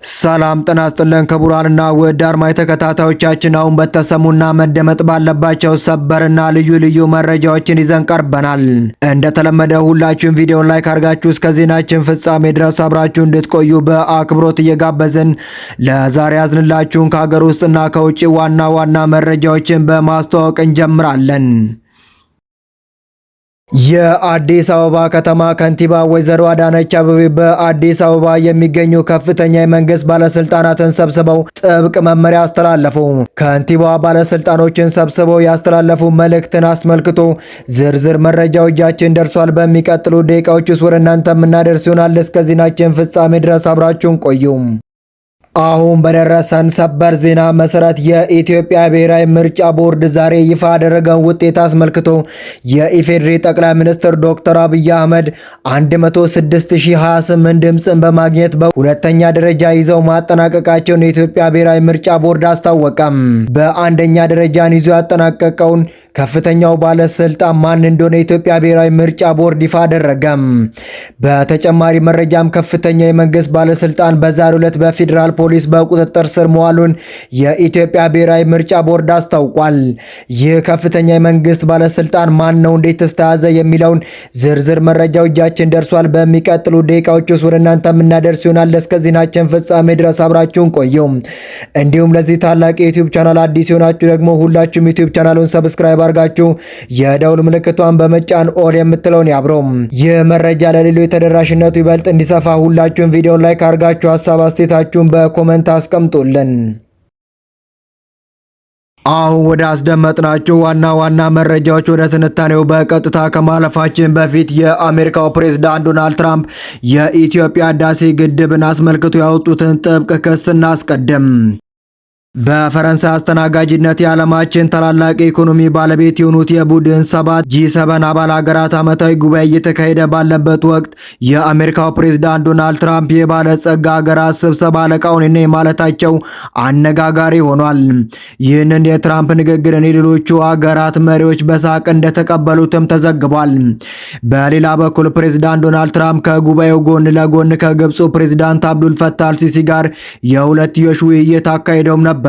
ሰላም ጤና ይስጥልን ክቡራንና ውድ አድማጭ ተከታታዮቻችን፣ አሁን በተሰሙና መደመጥ ባለባቸው ሰበርና ልዩ ልዩ መረጃዎችን ይዘን ቀርበናል። እንደተለመደ ሁላችሁም ቪዲዮን like አድርጋችሁ እስከ ዜናችን ፍጻሜ ድረስ አብራችሁ እንድትቆዩ በአክብሮት እየጋበዝን ለዛሬ ያዝንላችሁን ከሀገር ውስጥና ከውጭ ዋና ዋና መረጃዎችን በማስተዋወቅ እንጀምራለን። የአዲስ አበባ ከተማ ከንቲባ ወይዘሮ አዳነች አቤቤ በአዲስ አበባ የሚገኙ ከፍተኛ የመንግስት ባለስልጣናትን ሰብስበው ጥብቅ መመሪያ አስተላለፉ። ከንቲባዋ ባለስልጣኖችን ሰብስበው ያስተላለፉ መልእክትን አስመልክቶ ዝርዝር መረጃው እጃችን ደርሷል። በሚቀጥሉ ደቂቃዎች ውስጥ ወደ እናንተ የምናደርስ ይሆናል። እስከ ዜናችን ፍጻሜ ድረስ አብራችሁን ቆዩ። አሁን በደረሰን ሰበር ዜና መሰረት የኢትዮጵያ ብሔራዊ ምርጫ ቦርድ ዛሬ ይፋ ያደረገውን ውጤት አስመልክቶ የኢፌዴሪ ጠቅላይ ሚኒስትር ዶክተር አብይ አህመድ 106,028 ድምፅን በማግኘት በሁለተኛ ደረጃ ይዘው ማጠናቀቃቸውን የኢትዮጵያ ብሔራዊ ምርጫ ቦርድ አስታወቀም። በአንደኛ ደረጃን ይዞ ያጠናቀቀውን ከፍተኛው ባለስልጣን ማን እንደሆነ የኢትዮጵያ ብሔራዊ ምርጫ ቦርድ ይፋ አደረገም። በተጨማሪ መረጃም ከፍተኛ የመንግስት ባለስልጣን በዛሬው ዕለት በፌዴራል ፖሊስ በቁጥጥር ስር መዋሉን የኢትዮጵያ ብሔራዊ ምርጫ ቦርድ አስታውቋል። ይህ ከፍተኛ የመንግስት ባለስልጣን ማን ነው፣ እንዴት ተያዘ የሚለውን ዝርዝር መረጃው እጃችን ደርሷል። በሚቀጥሉ ደቂቃዎች ውስጥ ወደ እናንተ የምናደርስ ይሆናል። እስከ ዜናችን ፍጻሜ ድረስ አብራችሁን ቆዩ። እንዲሁም ለዚህ ታላቅ የዩቲዩብ ቻናል አዲስ የሆናችሁ ደግሞ ሁላችሁም ዩቲዩብ ቻናሉን subscribe አድርጋችሁ የደውል ምልክቷን በመጫን all የምትለውን ያብሩ። ይህ መረጃ ለሌሎች ተደራሽነቱ ይበልጥ እንዲሰፋ ሁላችሁም ቪዲዮን like አድርጋችሁ ሀሳብ አስተያየታችሁን በ comment አስቀምጡልን። አሁን ወደ አስደመጥናቸው ዋና ዋና መረጃዎች ወደ ትንታኔው በቀጥታ ከማለፋችን በፊት የአሜሪካው ፕሬዝዳንት ዶናልድ ትራምፕ የኢትዮጵያ ህዳሴ ግድብን አስመልክቶ ያወጡትን ጥብቅ ክስ እናስቀድም። በፈረንሳይ አስተናጋጅነት የዓለማችን ታላላቅ የኢኮኖሚ ባለቤት የሆኑት የቡድን 7 G7 አባል ሀገራት ዓመታዊ ጉባኤ እየተካሄደ ባለበት ወቅት የአሜሪካው ፕሬዝዳንት ዶናልድ ትራምፕ የባለጸጋ ሀገራት ስብሰባ አለቃውን እኔ ማለታቸው አነጋጋሪ ሆኗል። ይህንን የትራምፕ ንግግርን የሌሎቹ ሀገራት መሪዎች በሳቅ እንደተቀበሉትም ተዘግቧል። በሌላ በኩል ፕሬዝዳንት ዶናልድ ትራምፕ ከጉባኤው ጎን ለጎን ከግብፁ ፕሬዝዳንት አብዱል ፈታህ አልሲሲ ጋር የሁለትዮሽ ውይይት አካሂደውም ነበር።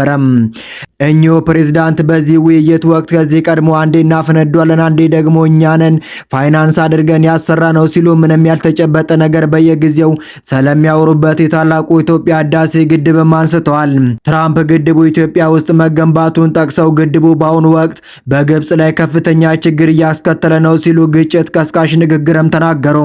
እኚሁ ፕሬዝዳንት በዚህ ውይይት ወቅት ከዚህ ቀድሞ አንዴ እናፈነዷለን፣ አንዴ ደግሞ እኛንን ፋይናንስ አድርገን ያሰራ ነው ሲሉ ምንም ያልተጨበጠ ነገር በየጊዜው ስለሚያወሩበት የታላቁ ኢትዮጵያ ህዳሴ ግድብም አንስተዋል። ትራምፕ ግድቡ ኢትዮጵያ ውስጥ መገንባቱን ጠቅሰው ግድቡ በአሁኑ ወቅት በግብጽ ላይ ከፍተኛ ችግር እያስከተለ ነው ሲሉ ግጭት ቀስቃሽ ንግግርም ተናገሩ።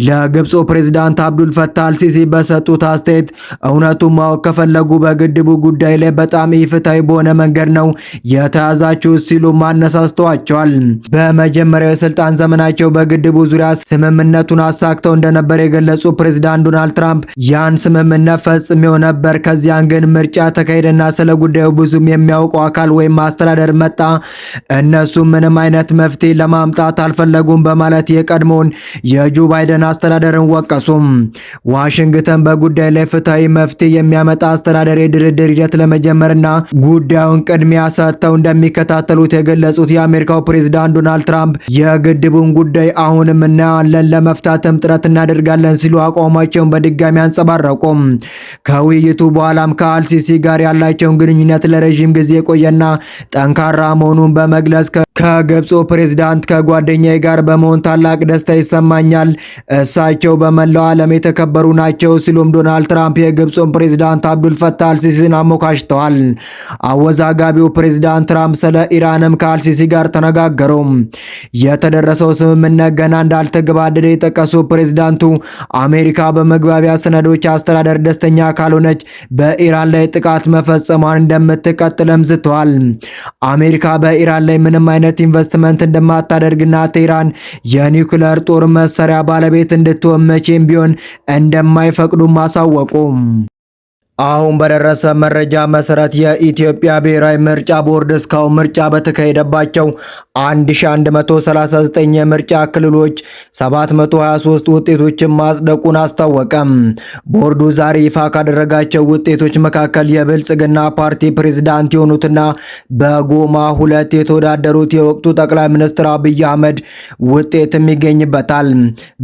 ለግብፁ ፕሬዝዳንት አብዱል ፈታህ አልሲሲ በሰጡት አስተያየት እውነቱን ማወቅ ከፈለጉ በግድቡ ጉዳይ ላይ በጣም ኢፍትሐዊ በሆነ መንገድ ነው የተያዛችሁ ሲሉ አነሳስተዋቸዋል። በመጀመሪያው የስልጣን ዘመናቸው በግድቡ ዙሪያ ስምምነቱን አሳክተው እንደነበር የገለጹ ፕሬዝዳንት ዶናልድ ትራምፕ ያን ስምምነት ፈጽሜው ነበር፣ ከዚያን ግን ምርጫ ተካሄደና ስለ ጉዳዩ ብዙም የሚያውቀው አካል ወይም አስተዳደር መጣ፣ እነሱ ምንም አይነት መፍትሄ ለማምጣት አልፈለጉም በማለት የቀድሞውን የጆ ባይደን አስተዳደርን ወቀሱም። ዋሽንግተን በጉዳይ ላይ ፍትሐዊ መፍትሄ የሚያመጣ አስተዳደር የድርድር ሂደት ለመጀመርና ጉዳዩን ቅድሚያ ሰጥተው እንደሚከታተሉት የገለጹት የአሜሪካው ፕሬዝዳንት ዶናልድ ትራምፕ የግድቡን ጉዳይ አሁንም እናየዋለን፣ ለመፍታትም ጥረት እናደርጋለን ሲሉ አቋማቸውን በድጋሚ አንጸባረቁም። ከውይይቱ በኋላም ከአልሲሲ ጋር ያላቸውን ግንኙነት ለረዥም ጊዜ የቆየና ጠንካራ መሆኑን በመግለጽ ከግብፁ ፕሬዝዳንት ከጓደኛዬ ጋር በመሆን ታላቅ ደስታ ይሰማኛል፣ እሳቸው በመላው ዓለም የተከበሩ ናቸው ሲሉም ዶናልድ ትራምፕ የግብፁን ፕሬዝዳንት አብዱል ፈታህ አልሲሲን አሞካሽተዋል። አወዛጋቢው ፕሬዝዳንት ትራምፕ ስለ ኢራንም ከአልሲሲ ጋር ተነጋገሩ። የተደረሰው ስምምነት ገና እንዳልተገባደደ የጠቀሱ ፕሬዝዳንቱ አሜሪካ በመግባቢያ ሰነዶች አስተዳደር ደስተኛ ካልሆነች በኢራን ላይ ጥቃት መፈጸሟን እንደምትቀጥልም ዝተዋል። አሜሪካ በኢራን ላይ ምንም አይነት ኢንቨስትመንት እንደማታደርግና ቴህራን የኒውክለር ጦር መሳሪያ ባለቤት እንድትሆን መቼም ቢሆን እንደማይፈቅዱም አሳወቁም። አሁን በደረሰ መረጃ መሰረት የኢትዮጵያ ብሔራዊ ምርጫ ቦርድ እስካሁን ምርጫ በተካሄደባቸው 1139 የምርጫ ክልሎች 723 ውጤቶችን ማጽደቁን አስታወቀም። ቦርዱ ዛሬ ይፋ ካደረጋቸው ውጤቶች መካከል የብልጽግና ፓርቲ ፕሬዝዳንት የሆኑትና በጎማ 2 የተወዳደሩት የወቅቱ ጠቅላይ ሚኒስትር አብይ አህመድ ውጤትም ይገኝበታል።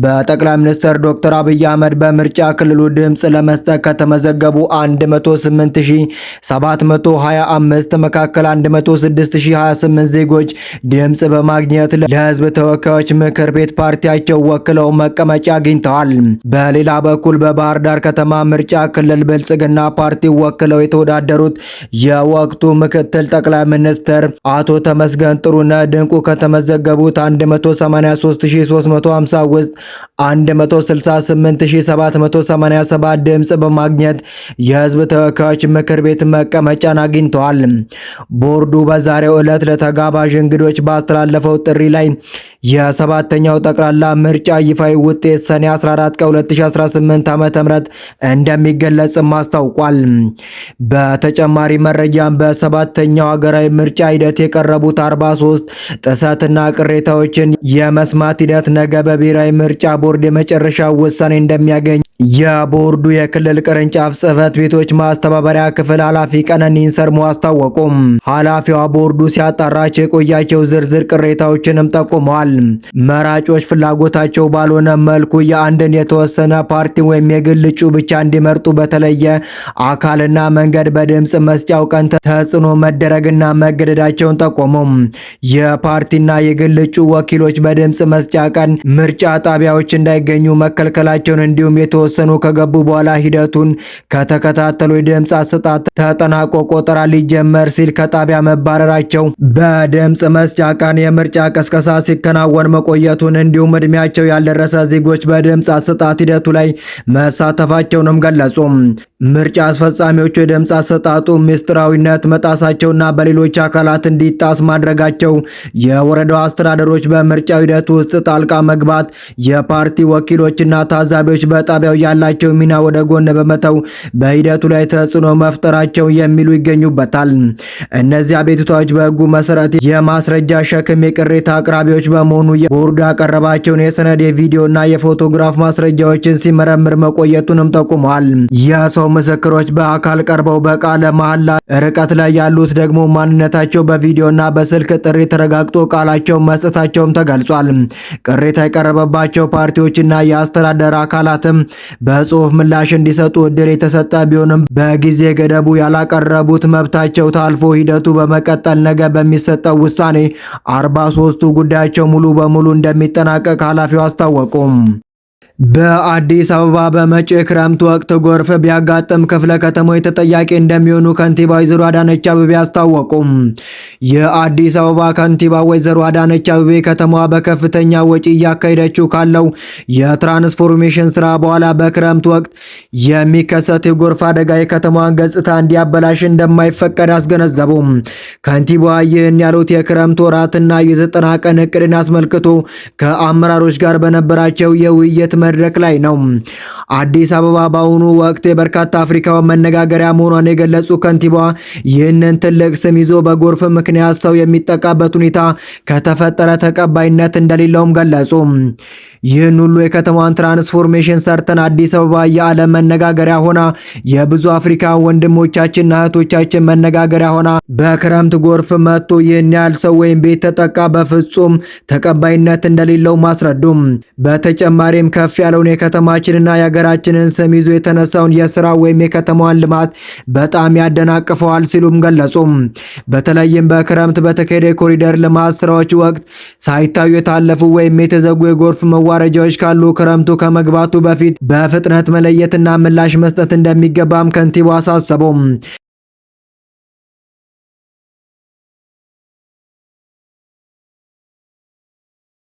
በጠቅላይ ሚኒስትር ዶክተር አብይ አህመድ በምርጫ ክልሉ ድምፅ ለመስጠት ከተመዘገቡ 108,725 መካከል 106,028 ዜጎች ድምፅ በማግኘት ለሕዝብ ተወካዮች ምክር ቤት ፓርቲያቸው ወክለው መቀመጫ አግኝተዋል። በሌላ በኩል በባህር ዳር ከተማ ምርጫ ክልል ብልጽግና ፓርቲ ወክለው የተወዳደሩት የወቅቱ ምክትል ጠቅላይ ሚኒስትር አቶ ተመስገን ጥሩነህ ድንቁ ከተመዘገቡት 183,350 ውስጥ 168,787 ድምፅ በማግኘት የህዝብ ተወካዮች ምክር ቤት መቀመጫን አግኝተዋል። ቦርዱ በዛሬው ዕለት ለተጋባዥ እንግዶች ባስተላለፈው ጥሪ ላይ የሰባተኛው ጠቅላላ ምርጫ ይፋዊ ውጤት ሰኔ 14 ቀን 2018 ዓ.ም እንደሚገለጽም አስታውቋል። በተጨማሪ መረጃም በሰባተኛው ሀገራዊ ምርጫ ሂደት የቀረቡት 43 ጥሰትና ቅሬታዎችን የመስማት ሂደት ነገ በብሔራዊ ምርጫ ቦርድ የመጨረሻ ውሳኔ እንደሚያገኝ የቦርዱ የክልል ቅርንጫፍ ጽህፈት ቤቶች ማስተባበሪያ ክፍል ኃላፊ ቀነኒን ሰርሞ አስታወቁም። ኃላፊዋ ቦርዱ ሲያጣራቸው የቆያቸው ዝርዝር ቅሬታዎችንም ጠቁመዋል። መራጮች ፍላጎታቸው ባልሆነ መልኩ የአንድን የተወሰነ ፓርቲ ወይም የግል እጩ ብቻ እንዲመርጡ በተለየ አካልና መንገድ በድምፅ መስጫው ቀን ተጽዕኖ መደረግና መገደዳቸውን ጠቆሙም። የፓርቲና የግል እጩ ወኪሎች በድምፅ መስጫ ቀን ምርጫ ጣቢያዎች እንዳይገኙ መከልከላቸውን እንዲሁም የተወሰኑ ከገቡ በኋላ ሂደቱን ከተከታተሉ የድምፅ አሰጣጥ ተጠናቆ ቆጠራ ሊጀመር ሲል ከጣቢያ መባረራቸው፣ በድምፅ መስጫ ቀን የምርጫ ቅስቀሳ ሲከናወን መቆየቱን እንዲሁም እድሜያቸው ያልደረሰ ዜጎች በድምፅ አሰጣጥ ሂደቱ ላይ መሳተፋቸውንም ገለጹ። ምርጫ አስፈጻሚዎቹ የድምፅ አሰጣጡ ምስጢራዊነት መጣሳቸውና በሌሎች አካላት እንዲጣስ ማድረጋቸው፣ የወረዳው አስተዳደሮች በምርጫው ሂደት ውስጥ ጣልቃ መግባት፣ የፓርቲ ወኪሎችና ታዛቢዎች በጣቢያው ያላቸው ሚና ወደ ጎን በመተው በሂደቱ ላይ ተጽዕኖ መፍጠራቸው የሚሉ ይገኙበታል። እነዚህ አቤቱታዎች በሕጉ መሰረት የማስረጃ ሸክም የቅሬታ አቅራቢዎች በመሆኑ ቦርዱ ያቀረባቸውን የሰነድ የቪዲዮና የፎቶግራፍ ማስረጃዎችን ሲመረምር መቆየቱንም ጠቁመዋል። የሰው ምስክሮች በአካል ቀርበው በቃለ መሐላ ርቀት ላይ ያሉት ደግሞ ማንነታቸው በቪዲዮና በስልክ ጥሪ ተረጋግጦ ቃላቸው መስጠታቸውም ተገልጿል። ቅሬታ የቀረበባቸው ፓርቲዎችና የአስተዳደር አካላትም በጽሁፍ ምላሽ እንዲሰጡ እድል የተሰጠ ቢሆንም በጊዜ ገደቡ ያላቀረቡት መብታቸው ታልፎ ሂደቱ በመቀጠል ነገ በሚሰጠው ውሳኔ 43ቱ ጉዳያቸው ሙሉ በሙሉ እንደሚጠናቀቅ ኃላፊው አስታወቁም። በአዲስ አበባ በመጪው የክረምት ወቅት ጎርፍ ቢያጋጥም ክፍለ ከተሞች ተጠያቂ እንደሚሆኑ ከንቲባ ወይዘሮ አዳነች አቤቤ አስታወቁም። የአዲስ አበባ ከንቲባ ወይዘሮ አዳነች አቤቤ ከተማዋ በከፍተኛ ወጪ እያካሄደችው ካለው የትራንስፎርሜሽን ስራ በኋላ በክረምት ወቅት የሚከሰት የጎርፍ አደጋ የከተማዋን ገጽታ እንዲያበላሽ እንደማይፈቀድ አስገነዘቡም። ከንቲባዋ ይህን ያሉት የክረምት ወራትና የ90 ቀን እቅድን አስመልክቶ ከአመራሮች ጋር በነበራቸው የውይይት መድረክ ላይ ነው። አዲስ አበባ በአሁኑ ወቅት የበርካታ አፍሪካውያን መነጋገሪያ መሆኗን የገለጹ ከንቲባዋ ይህንን ትልቅ ስም ይዞ በጎርፍ ምክንያት ሰው የሚጠቃበት ሁኔታ ከተፈጠረ ተቀባይነት እንደሌለውም ገለጹ። ይህን ሁሉ የከተማዋን ትራንስፎርሜሽን ሰርተን አዲስ አበባ የዓለም መነጋገሪያ ሆና የብዙ አፍሪካ ወንድሞቻችንና እህቶቻችን መነጋገሪያ ሆና በክረምት ጎርፍ መጥቶ ይህን ያህል ሰው ወይም ቤት ተጠቃ በፍጹም ተቀባይነት እንደሌለው ማስረዱም። በተጨማሪም ከፍ ያለውን የከተማችንና የሀገራችንን ስም ይዞ የተነሳውን የስራ ወይም የከተማዋን ልማት በጣም ያደናቅፈዋል ሲሉም ገለጹም። በተለይም በክረምት በተካሄደ የኮሪደር ልማት ስራዎች ወቅት ሳይታዩ የታለፉ ወይም የተዘጉ የጎርፍ መዋረጃዎች ካሉ ክረምቱ ከመግባቱ በፊት በፍጥነት መለየትና ምላሽ መስጠት እንደሚገባም ከንቲባው አሳሰቡም።